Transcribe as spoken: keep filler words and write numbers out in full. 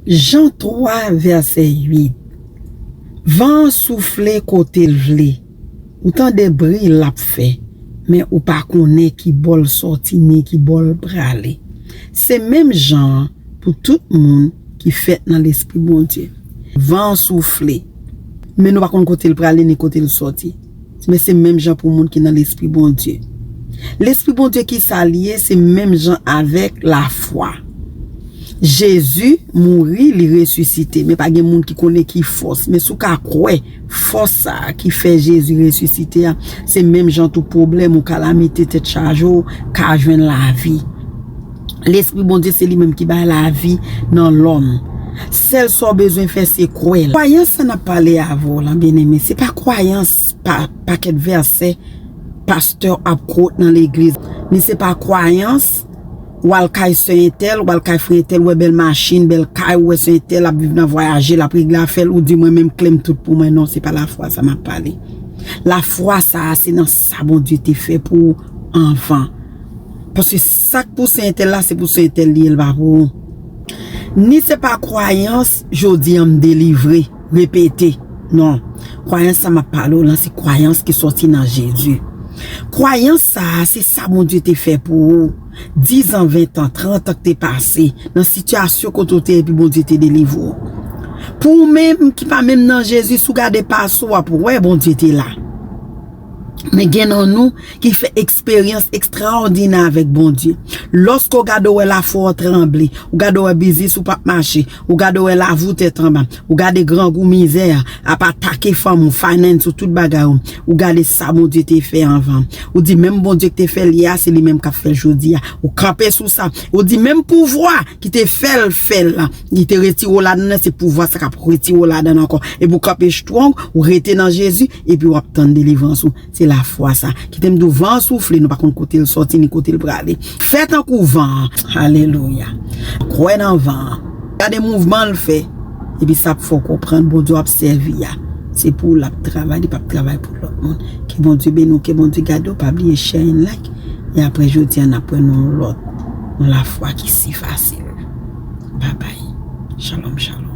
Jan twa, vèsè uit. Van an soufle kote l vle. Ou tande bri l ap fè, men ou pa konnen ki bò l sòti ni ki bò l prale. Se menm jan an pou tout moun ki fèt nan Lespri Bondye. Van an soufle, men nou pa konn kote l prale ni kote l sòti. Men se menm jan pou moun ki nan Lespri Bondye. Lespri Bondye, ki sa l ye? Se menm jan avèk lafwa. Jezi mouri, li resisite. Men pa gen moun ki konnen ki fòs. Men si w ka kwè, fòs sa a ki fè Jezi resisite a, se menm jan tou pwoblèm ou, kalamite, tèt chaje w, ka jwenn lavi. Lespri Bondye se li menm ki bay lavi nan lòm. Sèl sa w bezwen fè se kwè l. Kwayans sa n ap pale avè w lan, byeneme, se pa kwayans pa pakèt vèsè pastè ap quote nan legliz. Ni se pa kwayans w al kay sè entèl, w al kay frè entèl, w wè bèl machin, bèl kay, w wè sè entèl ap viv nan vwayaje, l ap regle afè l, ou di mwen menm klè m tout pou mwen. Non, se pa lafwa sa m ap pale. Lafwa sa a se nan sa Bondye te fè pou ou anvan. Paske sa k pou sè entèl la, se pou sè entèl li ye, l pa pou ou. Ni se pa kwayans jodi a m delivre, repete. Non. Kwayans sa m ap pale w lan, se kwayans ki sòti nan Jezi. Kwayans sa a, se sa Bondye te fè pou ou. Diz an, ven an, trant an ki te pase, nan sitiyasyon kote w te ye epi Bondye te delivre w. Pou ou menm ki pa menm nan Jezi, si w gade pase w, w ap wè Bondye te la. Men gen nan nou ki fè eksperyans ekstraòdinè avèk Bondye. Lòske w gade w wè lafwa w tranble, ou gade w wè biznis ou p ap mache, ou gade w wè lavi w tèt anba, ou gade grangou, mizè a ap atake fanmi w, finance ou, tout bagay ou, ou gade sa Bondye te fè anvan. Ou di menm Bondye ki te fè l yè a, se li menm k ap fè l jodi a. Ou kanpe sou sa. Ou di menm pouvwa ki te fè l fè l la, li te retire w ladan l, se pouvwa sa k ap retire w ladan l ankò. Epi w kanpe strong, ou rete nan Jezi, epi w ap tann delivrans ou. Se lafwa sa. Kite m di w, van an soufle, nou pa konn kote l sòti ni kote l prale. Fè tankou van an. Alelouya. Kwè nan van an. Gade mouvman l fè. Epi sa ap fè w konprann Bondye w ap sèvi a, se pou ou l ap travay, li p ap travay pou lòt moun. Ke Bondye beni w, ke Bondye gade w, pa bliye share and like. E apre jodi a, n ap wè nan yon lòt, yon lafwa ki si fasil. Babay. Shalom, shalom.